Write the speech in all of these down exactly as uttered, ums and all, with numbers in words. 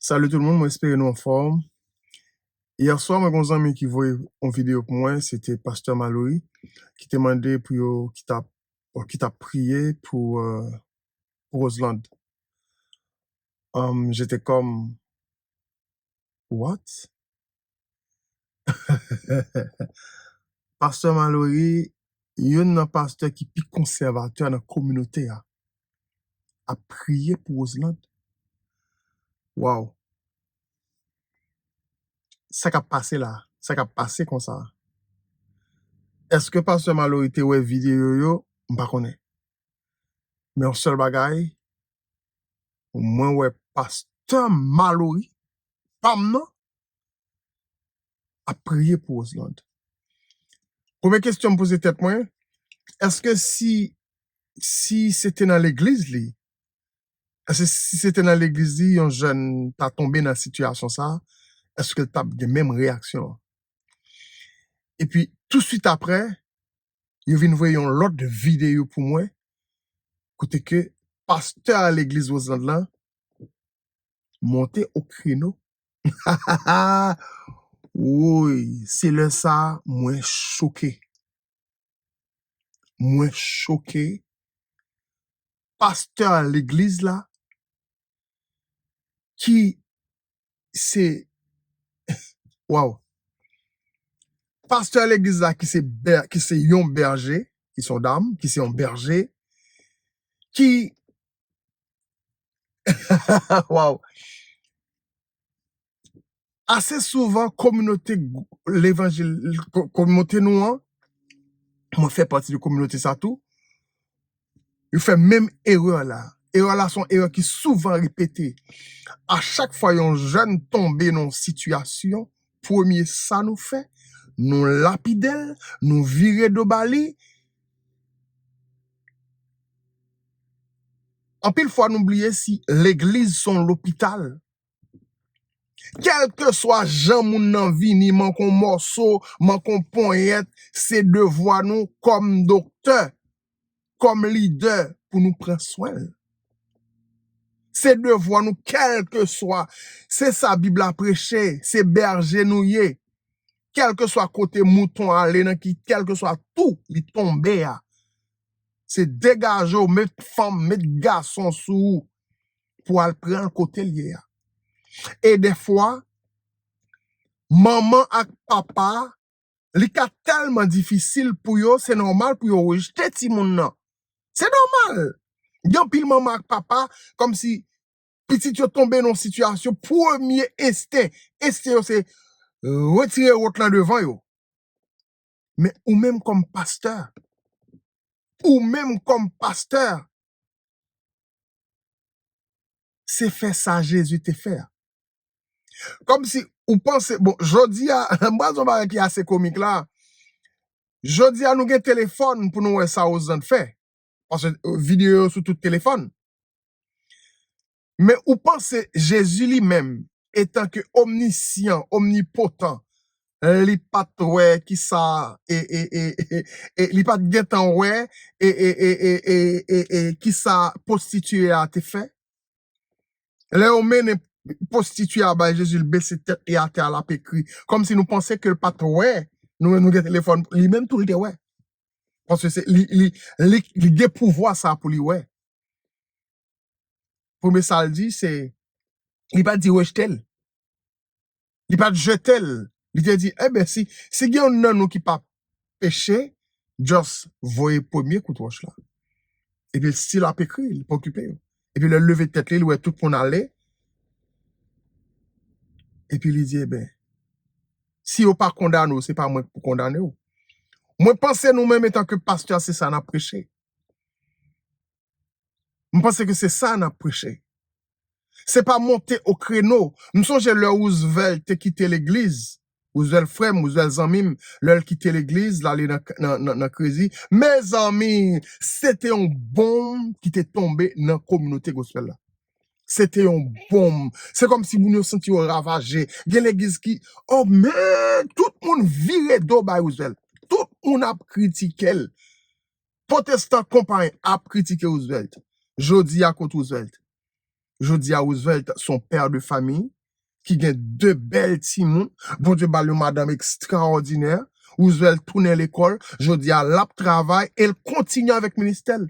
Salut tout moun, mwen espere nou anfòm. Yè swa, mwen gen yon zanmi ki voye yon videyo pou mwen, se te Pastè Malory, ki te mande pou yo, ki t ap, ki t ap priye pou, euh, pou Roseland. Um, j'étais comme, what? Pastè Malory, youn nan pastè ki pi konsèvatè nan kominote a, ap priye pou Roseland. Wow. Sa k ap pase la? Sa k ap pase konsa? Èske Pastè Malory te wè videyo yo? M pa konnen. Men yon sèl bagay, mwen wè Pastè Malory, pa m nan, ap priye pou Roseland. Premye kesyon m poze tèt mwen, èske si, si se te nan legliz li, èske si se te nan legliz li, yon jèn ta tonbe nan sitiyasyon sa, èske l t ap gen menm reyaksyon an? Epi, touswit apre, yo vin voye yon lòt videyo pou mwen, kote ke pastè a legliz Roseland lan monte o kreno. Woy, se lè sa mwen choke. Mwen choke. Pastè legliz la ki se, waw. Pastè legliz la ki se bè-, ki se yon bèje, ki se yon dam, ki se yon bèje, ki, waw. Ase souvan, kominote g-, levanjil, ko-, kominote nou an, mwen fè pati de kominote sa tou, yo fè menm erè la. Erè la se yon erè ki souvan repete. A chak fwa yon jèn tonbe nan yon sitiyasyon, premye sa nou fè, nou lapide l, nou vire do ba li. Anpil fwa nou bliye si legliz se yon lopital. Kèlkeswa jan moun nan vini, manke yon mòso, manke yon ponyèt, se devwa nou kòm doktè, kòm lidè pou nou pran swen l. Se devwa nou, kèlkeswa. Se sa Bib la preche, se bèje nou ye. Kèlkeswa kote mouton ale, nan ki, kèlkeswa tou li tonbe a, se degaje w, met fanm, met gason sou ou pou al pran l kote l ye a. E dèfwa, manman ak papa, li ka tèlman difisil pou yo, se nòmal pou yo rejte timoun nan. Se nòmal. Gen anpil manman ak papa, kòmsi pitit yo tonbe nan yon sitiyasyon, premye ensten, ensten yo se retire wòt lan devan yo. Men ou menm kòm pastè, ou menm kòm pastè, se fè sa Jezi te fè a. Kòmsi ou panse, bon, jodi a, m pral di yon bagay ki ase komik la. Jodi a, nou gen telefòn pou nou wè sa Roseland fè. Paske, euh, videyo yo sou tout telefòn. Men ou panse Jezi li menm, etan ke omnisyan, omnipotan, li pa t wè ki sa, e, e, e, e, e, li pa t gentan wè, e, e, e, e, e, e, e, ki sa pwostitye a te fè? Lè yo mennen pwostitye a bay Jezi, l bese tèt li atè a, l ap ekri. Kòmsi nou panse ke l pa t wè, nou menm nou gen telefòn, li menm tou l te wè. Paske se, li, li, li, li gen pouvwa sa pou li wè. Premye sa l di, se, li pa t di rejte l. Li pa t jete l. Li te di, enben, si, si gen youn nan nou ki pa peche, just voye premye kout wòch la. Epi l still ap ekri, li pa okipe yo. Epi lè l leve tèt li, li wè tout moun ale. Epi li di, enben, si yo pa kondane w, se pa mwen k pou kondane w. Mwen panse nou menm, etan ke pastè, se sa n ap preche. M panse ke se sa n ap preche. Se pa monte o kreno. M sonje lè Roosevelt te kite legliz. Roosevelt frè m, Roosevelt zanmi m, lè l kite legliz, l ale nan, nan, nan, nan krezi. Mezanmi, se te yon bonm ki te tonbe nan kominote gospel la. Se te yon bonm. Se kòmsi moun yo santi yo ravaje. Gen legliz ki, oh man, tout moun vire do bay Roosevelt. Tout moun ap kritike l. Pwotestan konpayi ap kritike Roosevelt. Jodi a kot Roosevelt? Jodi a, Roosevelt se yon pè de fanmi ki gen de bèl timoun. Bondye ba l yon madanm ekstraòdinè. Roosevelt tounen lekòl. Jodi a, l ap travay e l kontinye avèk ministè l.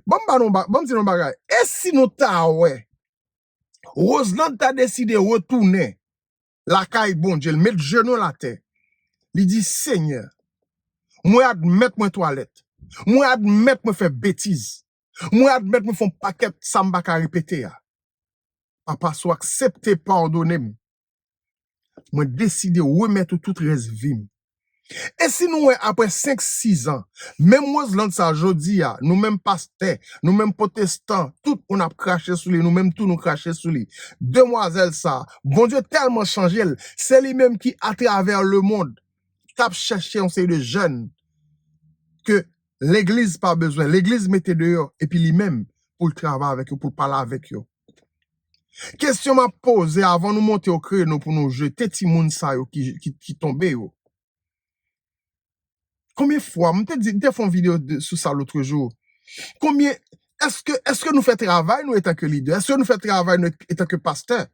Ban m ba nou ba- ban m di nou bagay. E si nou ta wè Roseland ta deside retounen lakay Bondye, l met jenou l atè, li di, Senyè, mwen admèt mwen twalèt. Mwen admèt mwen fè betiz. Mwen admèt mwen fè yon pakèt sa m pa ka repete a. Papa, si w aksepte padone m, mwen deside remèt ou tout rès vi m. E si nou wè apre senk, sis an, menm Roseland sa jodi a, nou menm pastè, nou menm pwotestan, tout moun ap krache sou li, nou menm tou nou krache sou li. Demwazèl sa, Bondye tèlman chanje l, se li menm ki atravè lemonn t ap chèche yon seri de jèn ke legliz pa bezwen, legliz mete deyò, epi li menm pou l travay avèk yo, pou l pale avèk yo. Kesyon m ap poze avan nou monte o kreno pou nou jete timoun sa yo ki, ki, ki tonbe yo. Konbyen fwa, m te di, m te fè yon videyo de- sou sa lotrejou. Konbyen, èske, èske nou fè travay nou etanke lidè? Èske nou fè travay nou etanke pastè?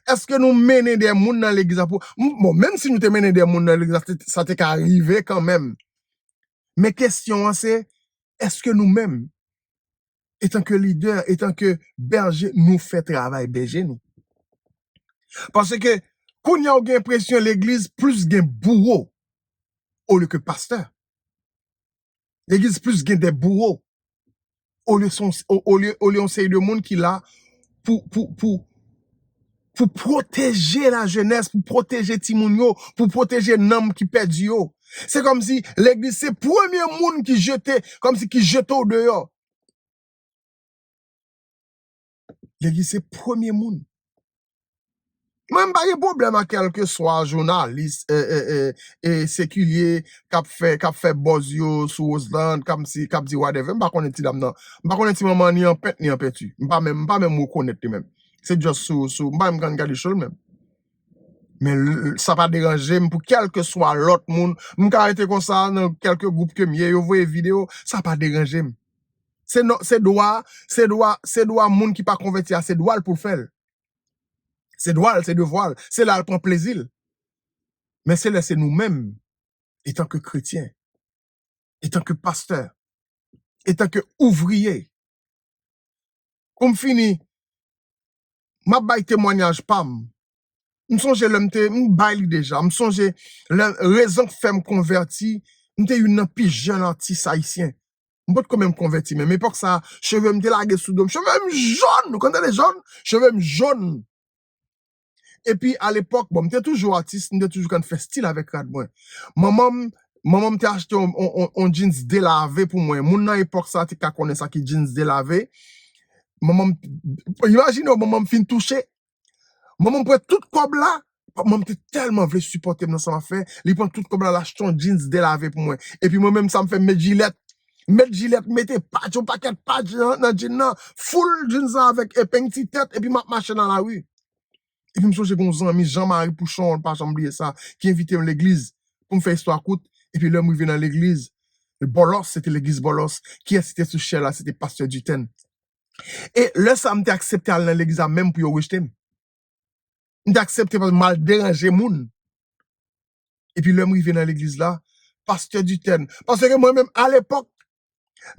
Èske nou mennen de moun nan legliz la pou, m- bon, menm si nou te mennen de moun nan legliz la, sa te- sa te ka rive kanmenm. Men kesyon an se, èske nou menm, etanke lidè, etanke bèje, nou fè travay bèje nou? Paske kounye a ou gen enpresyon legliz plis gen bouwo olye ke pastè. Legliz plis gen de bouwo olye son- o- olye olye yon seri de moun ki la pou, pou, pou, pou pwoteje lajenès, pou pwoteje timoun yo, pou pwoteje nanm ki pèdi yo. Se kòmsi legliz se premye moun ki jete, kòmsi ki jete w deyò. Legliz se premye moun. Mwen, m pa gen pwoblèm ak kèlkeswa jounalis, e, e, e, e, sekilye k ap fè, k ap fè buzz yo sou Roseland, k ap si, k ap di whatever. M pa konnen ti dam nan. M pa konnen ti manman ni an pent ni an penti. M pa menm, m pa menm rekonèt li menm. Se just sou, sou, m pa menm konn gade cho l menm. Men l- sa pa deranje m pou kèlkeswa lòt moun. M ka rete konsa nan kèlke gwoup ke m ye, yo voye videyo, sa pa deranje m. Se non, se dwa, se dwa, se dwa moun ki pa konvèti a, se dwa l pou l fè l. Se dwa l, se devwa l, se la l pran plezi l. Men se lè se nou menm, etanke kretyen, etanke pastè, etanke ouvriye. Pou m fini, m ap bay temwanyaj pa m. M sonje lè m te, m bay li deja. M sonje lè rezon k fè m konvèti, m te youn nan pi jèn atis ayisyen. M potko menm konvèti menm. Epòk sa, cheve m te lage sou do m. Cheve m jòn, ou konn tande jòn? Cheve m jòn. Epi alepòk, bon, m te toujou atis, m te toujou konn fè stil avèk rad mwen. Manman m, manman m te achte on, on, on, on jeans delave pou mwen. Moun nan epòk sa te ka konnen sa ki jeans delave. Manman m, imajine w, manman m fin touche. Manman m pran tout kòb la. Manman m te tèlman vle sipòte m nan sa m ap fè, li pran tout kòb la, l achte yon jeans delave pou mwen. Epi mwen menm sa m fè, m met jilèt. M met jilèt, m mete patch, yon pakèt patch nan, nan jeans nan. Full jeans la avèk epeng ti tèt, epi m ap mache nan lari. Epi m sonje gen yon zanmi, Jean Marie Pouchon, m pa janm bliye sa, ki envite m legliz pou m fè istwa kout. Epi lè m rive nan legliz, Bòlòs, se te legliz Bòlòs. Kiyès ki te sou chè la? Se te pastè Duten. E lè sa, m te aksepte al nan legliz la menm pou yo rejte m. M te aksepte paske m al deranje moun. Epi lè m rive nan legliz la, pastè Duten, paske mwen menm alepòk,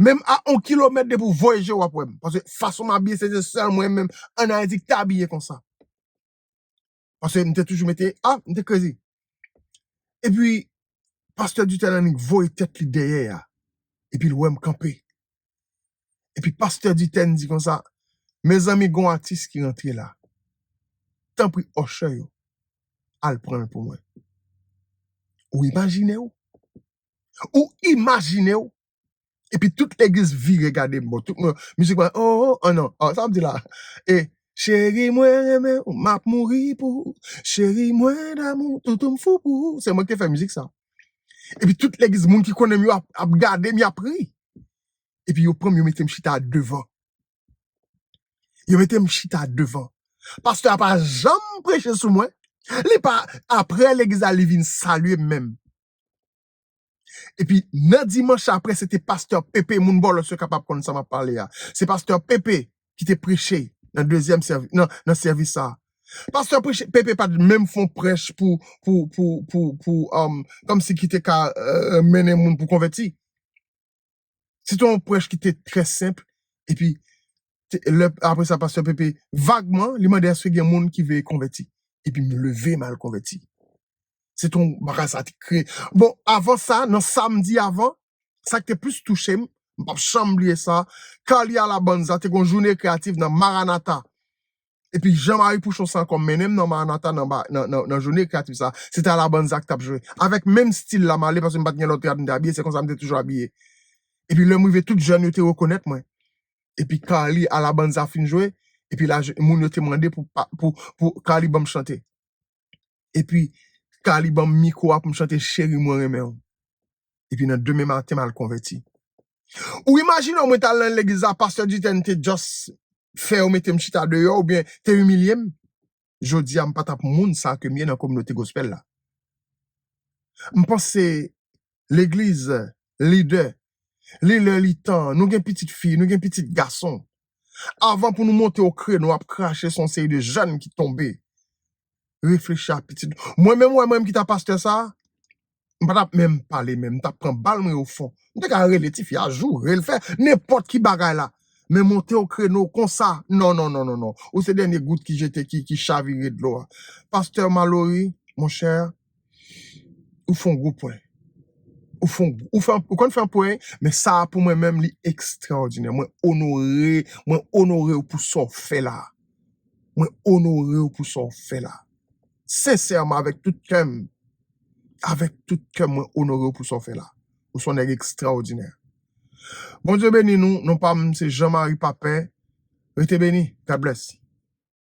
menm a yon kilomèt depi w voye je w ap wè m. Paske fason m abiye, se te sèl mwen menm ann Ayiti ki te abiye konsa. Paske m te toujou mete, a, m te krezi. Epi, pastè Duten annik voye tèt li dèyè a. Epi l wè m kanpe. Epi pastè Duten di konsa, mezanmi, gon atis ki rantre la. Tanpri, òchè yo, al pran l pou mwen. Ou imajine w? Ou imajine w? Epi tout legliz vire gade m. Bon, tout moun, mizik mwen, oh, oh, oh, non, oh, sa m di la. E, cheri, mwen renmen ou, m ap mouri pou ou. Cheri, mwen damou, toutou m fou pou ou. Se mwen ki te fè mizik sa. Epi tout legliz, moun ki konnen m yo ap, ap gade m, y ap ri. Epi yo pran m, yo mete m chita devan. Yo mete m chita devan. Pastè a pa janm preche sou mwen. Li pa, apre legliz la, li vin salye m menm. Epi nan dimanch apre, se te pastè Pepe, moun Bòlòs yo kapab konn sa m ap pale a. Se pastè Pepe ki te preche nan dezyèm sèvi, nan, nan sèvis sa. Pastè preche, Pepe pa t menm fè yon prèch pou, pou, pou, pou, pou, um, kòmsi ki te ka, euh, mennen moun pou konvèti. Se te yon prèch ki te trè senp, epi te, lè, apre sa, pastè Pepe, vagman, li mande èske gen moun ki vle konvèti. Epi m leve, m al konvèti. Se te yon bagay sa te kreye. Bon, avan sa, nan samdi avan, sa ki te plis touche m, m p ap janm bliye sa, Carly Alabanza te gon jounen kreyatif nan Maranatha. Epi Jean Marie Pouchon Sankò mennen m nan Maranatha nan, ba- nan, nan, nan jounen kreyatif sa. Se te Alabanza ki t ap jwe. Avèk menm stil la m ale, paske m pa t gen lòt rad m te abiye, se konsa m te toujou abiye. Epi lè m rive, tout jèn yo te rekonèt mwen. Epi Carly Alabanza fin jwe, epi la, moun yo te mande pou, pa- pou, pou Carly ban m chante. Epi Carly ban m mikwo a pou m chante Cheri mwen renmen w. Epi nan demen maten, m al konvèti. Ou imajine w, mwen t al nan legliz la, pastè Dutène te just fè yo mete m chita deyò oubyen te imilye m. Jodi a, m pa t ap moun sa ke m ye nan kominote gospel la. M panse legliz, lidè, li lè li tan, nou gen pitit fi, nou gen pitit gason. Avan pou nou monte o kreno ap krache sou yon seri de jèn ki tonbe. Reflechi a pitit. Mwen menm, wè mwen menm ki ta pastè sa, m pa t ap menm pale menm, m t ap pran bal mwen o fon. M te ka rele tifi a, joure l, fè nenpòt ki bagay la. Men monte o kreno konsa, non, non, non, non, non. Ou se dènye gout ki jete, ki, ki chavire dlo a. Pastè Malory, monchè, ou fè yon gwo pwen. Ou fè yon, ou fè, ou konn fè yon pwen, men sa a pou mwen menm, li ekstraòdinè. Mwen onore, mwen onore w pou sa w fè la. Mwen onore w pou sa w fè la. Sensèman, avèk tout kè m, avèk tout kè m, mwen onore w pou sa w fè la. Ou se yon nèg ekstraòdinè. Bondye beni nou. Non pa m se Jean Marie Papin. Rete beni. God bless.